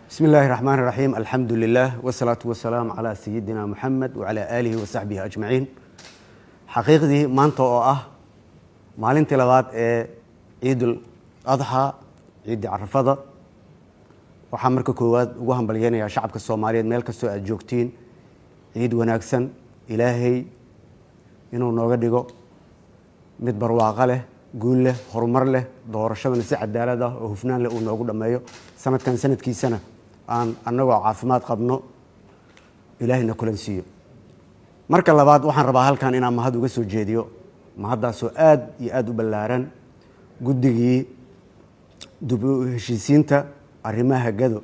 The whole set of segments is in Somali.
Bismi illaahi raxmaan raxiim, alxamdu lilah wasalaatu wasalaamu calaa sayidina Muxamed wacalaa aalihi wa saxbihi ajmaciin. Xaqiiqdii, maanta oo ah maalintii labaad ee Ciidul Adxaa, ciiddii Carafada, waxaa marka koowaad ugu hambalyeynayaa shacabka Soomaaliyeed meel kastoo aad joogtiin ciid wanaagsan. Ilaahay inuu nooga dhigo mid barwaaqo leh, guul leh, horumar leh, doorashadana si cadaalad ah oo hufnaan leh uu noogu dhammeeyo. Sanadkan sanadkiisana aan annagoo caafimaad qabno Ilaahayna kulan siiyo. Marka labaad, waxaan rabaa halkan inaan mahad uga soo jeediyo, mahaddaasoo aad iyo aada u ballaaran, guddigii dib u heshiisiinta arrimaha Gado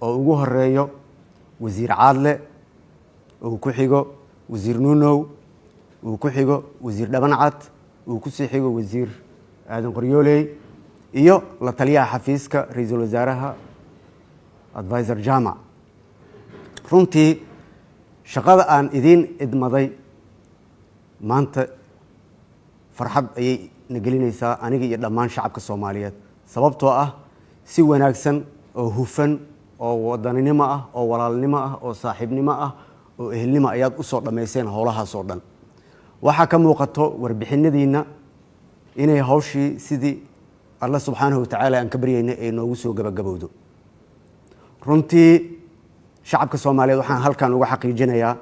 oo ugu horeeyo Wasiir Caadle, uu ku xigo Wasiir Nuunow, uu ku xigo Wasiir Dhabancad, uu kusii xigo Wasiir Aadan Qoryooley iyo la taliyaha xafiiska ra-iisul wasaaraha, Advisor Jamac. Runtii, shaqada aan idiin idmaday maanta farxad ayay na gelinaysaa aniga iyo dhammaan shacabka Soomaaliyeed, sababtoo ah si wanaagsan oo hufan oo wadaninimo ah oo walaalnimo ah oo saaxiibnimo ah oo ehelnimo ayaad usoo dhammayseen howlahaas oo dhan. Waxaa ka muuqato warbixinadiinna inay hawshii sidii Alla subxaanahu watacaala aan ka baryaynay ay noogu soo gabagabowdo. Runtii, shacabka Soomaaliyeed waxaan halkan uga xaqiijinayaa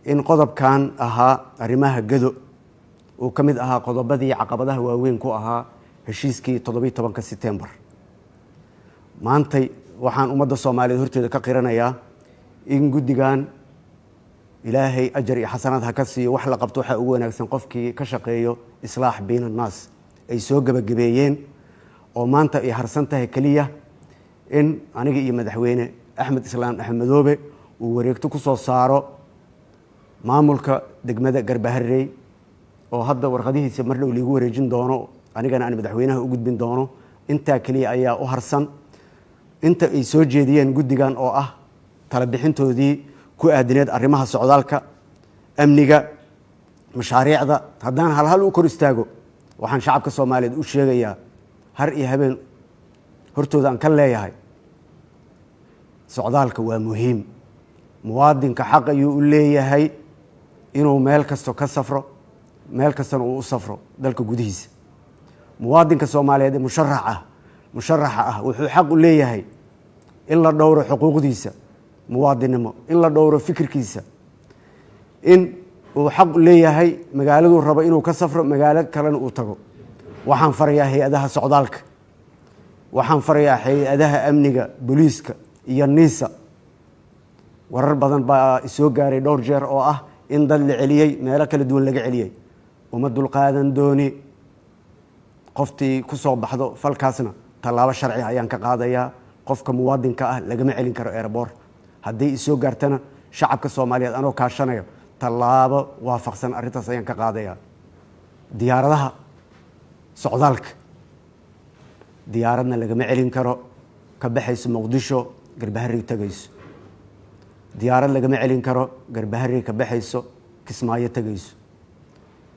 in qodobkan ahaa arrimaha Gado uu ka mid ahaa qodobadii caqabadaha waaweyn ku ahaa heshiiskii 17-ka Setembar. Maantay waxaan ummadda Soomaaliyeed horteeda ka qiranayaa in guddigan, Ilaahay ajar iyo xasanaad ha ka siiyo, wax la qabto waxaa ugu wanaagsan qofkii ka shaqeeyo islaax bayna annaas, ay soo gebagabeeyeen oo maanta ay harsan tahay keliya in aniga iyo Madaxweyne Axmed Islaam Axmed Madoobe uu wareegto ku soo saaro maamulka degmada Garbaharey, oo hadda warqadihiisa mar dhow liigu wareejin doono, anigana aan madaxweynaha u gudbin doono. Intaa keliya ayaa u harsan. Inta ay soo jeediyeen guddigan oo ah talabixintoodii ku aadineed arrimaha socdaalka, amniga, mashaariicda, haddaan halhal u kor istaago, waxaan shacabka Soomaaliyeed u sheegayaa, har iyo habeen hortooda aan ka leeyahay, socdaalka waa muhiim. Muwaadinka xaq ayuu u leeyahay inuu meel kasto ka safro, meel kastana uu u safro dalka gudihiisa. Muwaadinka Soomaaliyeed ee musharax ah, musharaxa ah, wuxuu xaq u leeyahay in la dhowro xuquuqdiisa muwaadinnimo, in la dhowro fikirkiisa, in uu xaq u leeyahay magaaladuu rabo inuu ka safro, magaalo kalena uu tago. Waxaan farayaa hay-adaha socdaalka, waxaan farayaa hay-adaha amniga, booliiska iyo NISA. Warar badan baa isoo gaaray dhowr jeer oo ah in dad la celiyey, meelo kala duwan laga celiyey. Uma dulqaadan dooni. Qoftii ku soo baxdo falkaasna tallaabo sharci ayaan ka qaadayaa. Qofka muwaadinka ah lagama celin karo airport. Hadday isoo gaartana, shacabka Soomaaliyeed anoo kaashanayo, tallaabo waafaqsan arrintaas ayaan ka qaadayaa. Diyaaradaha socdaalka, diyaaradna lagama celin karo ka baxayso Muqdisho Garbaharey tegayso. Diyaarad lagama celin karo Garbaharey ka baxayso Kismaayo tegayso,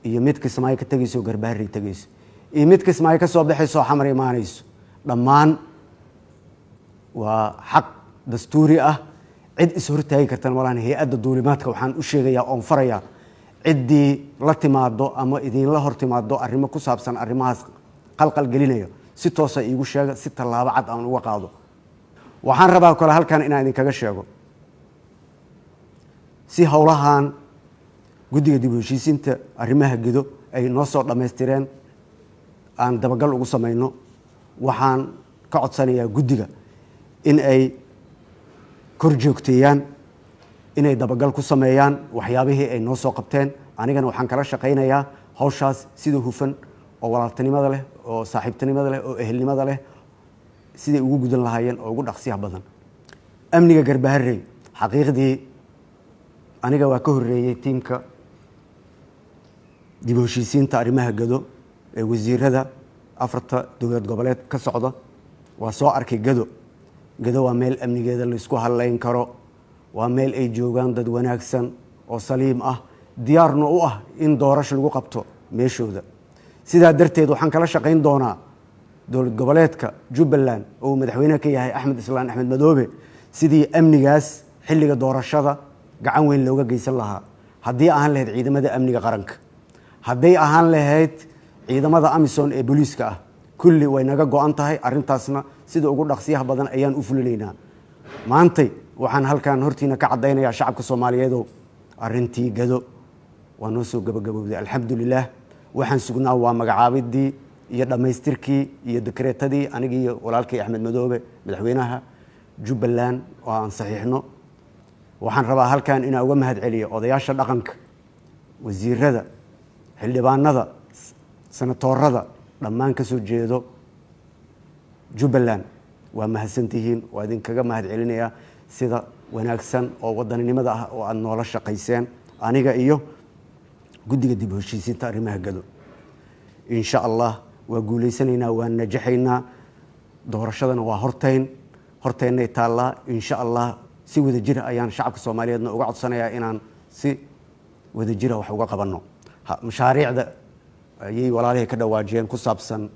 iyo mid Kismaayo ka tegayso Garbaharey tegayso, iyo mid Kismaayo ka soo baxayso oo Xamar imaanayso. Dhammaan waa xaq dastuuri ah, cid is hortaagi kartana malaan. Hay-adda duulimaadka waxaan u sheegayaa oon farayaa, ciddii la timaado ama idinla hor timaado arrimo ku saabsan arrimahaas qalqal gelinayo, si toosa iigu sheega si tallaabo cad aan uga qaado. Waxaan rabaa kale halkan inaan idinkaga sheego, si howlahan guddiga dib u heshiisiinta arrimaha Gedo ay noo soo dhammaystireen aan dabagal ugu samayno, waxaan ka codsanayaa guddiga in ay kor joogteeyaan, inay dabagal ku sameeyaan waxyaabihii ay noo soo qabteen. Anigana waxaan kala shaqaynayaa hawshaas sida hufan oo walaaltinimada leh oo saaxiibtinimada leh oo ehelnimada leh siday ugu gudan lahaayeen oo ugu dhaqsiyaha badan. Amniga Garbaharey, xaqiiqdii aniga waa ka horreeyey tiimka dib u heshiisiinta arrimaha Gado ee wasiirada afarta dowlad goboleed ka socda. Waa soo arkay Gado. Gado waa meel amnigeeda laysku hadlayn karo, waa meel ay joogaan dad wanaagsan oo saliim ah, diyaarna u ah in doorasho lagu qabto meeshooda. Sidaa darteed waxaan kala shaqayn doonaa Dowlad goboleedka Jubbaland oo uu madaxweyne ka yahay Axmed Islaan Axmed Madoobe, sidii amnigaas xilliga doorashada gacan weyn looga geysan lahaa, haddii ahaan lahayd ciidamada amniga qaranka, hadday ahaan lahayd ciidamada AMISOM ee booliiska ah, kulli way naga go-an tahay. Arrintaasna sida ugu dhaqsiyaha badan ayaan u fulinaynaa. Maantay waxaan halkan hortiina ka caddaynayaa, shacabka Soomaaliyeedow, arrintii Gado waa noo soo gabagabowday, alxamdulilah. Waxaan sugnaa waa magacaabidii iyo dhammaystirkii iyo dekreetadii anigii iyo walaalkay Axmed Madoobe, madaxweynaha Jubbaland, oo aan saxiixno. Waxaan rabaa halkan inaan uga mahad celiyo odayaasha dhaqanka, wasiirada, xildhibaanada, senatoorada, dhammaan ka soo jeedo Jubbaland. Waa mahadsantihiin, waa idinkaga mahad celinayaa sida wanaagsan oo wadaninimada ah oo aada noola shaqayseen, aniga iyo guddiga dib u heshiisiinta arrimaha Gado. Insha Allah waa guulaysanaynaa, waa najaxaynaa. Doorashadana waa hortayn, horteennay taallaa. Insha Allah si wada jira ayaan shacabka Soomaaliyeedna uga codsanayaa inaan si wada jira wax uga qabanno mashaariicda ayay walaalihii ka dhawaajiyeen ku saabsan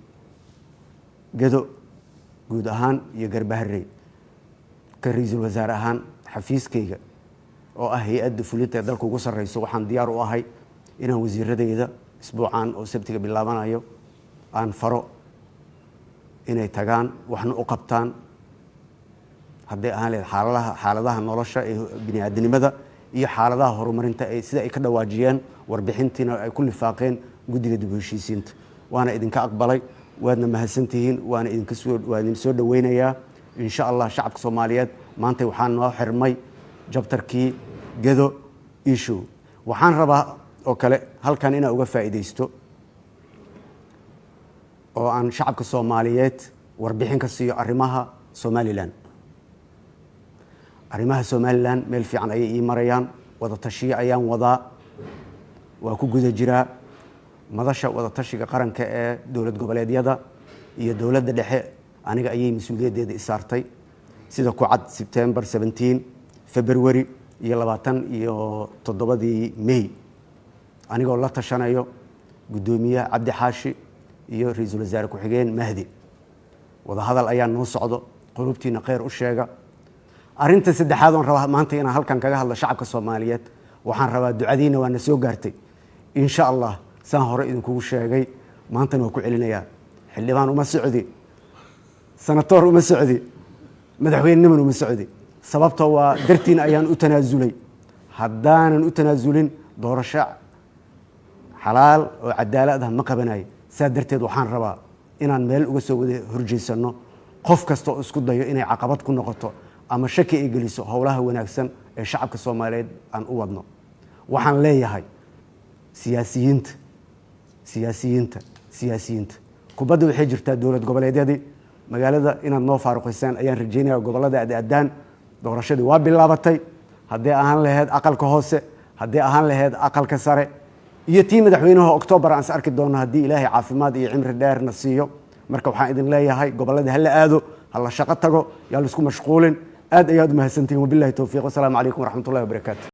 Gedo guud ahaan iyo Garbaharey. Ka ra-iisul wasaare ahaan, xafiiskayga oo ah hay-adda fulinta ee dalka ugu sarreyso, waxaan diyaar u ahay inaan wasiiradayda isbuucan oo Sabtiga bilaabanayo aan faro inay tagaan, waxna u qabtaan, hadday ahaan lahayd xaaladaha nolosha ee bini aadinimada iyo xaaladaha horumarinta ay sida ay ka dhawaajiyeen, warbixintiina ay ku lifaaqeen guddiga dib u heshiisiinta. Waana idinka aqbalay, waadna mahadsantihiin, waana idinka soo waa idin soo dhoweynayaa insha Allah. Shacabka Soomaaliyeed, maanta waxaa noo xirmay chapterkii Gedo issue. Waxaan rabaa oo kale halkan inaan uga faa'iidaysto oo aan shacabka Soomaaliyeed warbixin ka siiyo arrimaha Somaliland. Arrimaha Somaliland meel fiican ayay ii marayaan. Wada tashiyo ayaan wadaa, waa ku guda jiraa madasha wadatashiga qaranka ee dowlad goboleedyada iyo dowladda dhexe. Aniga ayay mas-uuliyaddeeda isaartay, sida ku cad September 17, February iyo 27-dii May, anigoo la tashanayo guddoomiyaha Cabdi Xaashi iyo ra-iisul wasaare ku-xigeen Mahdi. Wadahadal ayaa noo socdo. Qulubtiina kheyr u sheega. Arrinta saddexaad oon rabaa maanta inaan halkan kaga hadlo shacabka Soomaaliyeed, waxaan rabaa ducadiina waa na soo gaartay. Insha Allah, saan hore idinkugu sheegay, maantana waa ku celinayaa: xildhibaan uma socdi, senatoor uma socdi, madaxweyneniman uma socdi. Sababtoo waa dartiin ayaan u tanaasulay. Haddaanan u tanaasulin, doorasho xalaal oo cadaalad ah ma qabanayo. Saa darteed waxaan rabaa inaan meel uga soo wada horjeysano qof kasta oo isku dayo inay caqabad ku noqoto ama shaki ay geliso howlaha wanaagsan ee shacabka Soomaaliyeed aan u wadno. Waxaan leeyahay siyaasiyiinta, siyaasiyiinta, siyaasiyiinta, kubadda waxay jirtaa dowlad goboleedyadii. Magaalada inaad noo faaruqaysaan ayaan rajeynaya, gobollada aad aadaan. Doorashadii waa bilaabatay, hadday ahaan lahayd aqalka hoose, hadday ahaan lahayd aqalka sare iyo tii madaxweynaha Octoobar aan is arki doono, haddii Ilaahay caafimaad iyo cimri dheerna siiyo. Marka waxaan idin leeyahay, gobolladii hala aado, ha la shaqo tago, yaa laisku mashquulin. Aad ayaad umahadsantihin. Wabillahi towfiiq, wasalaamu calaykum waraxmat ullahi wabarakaatu.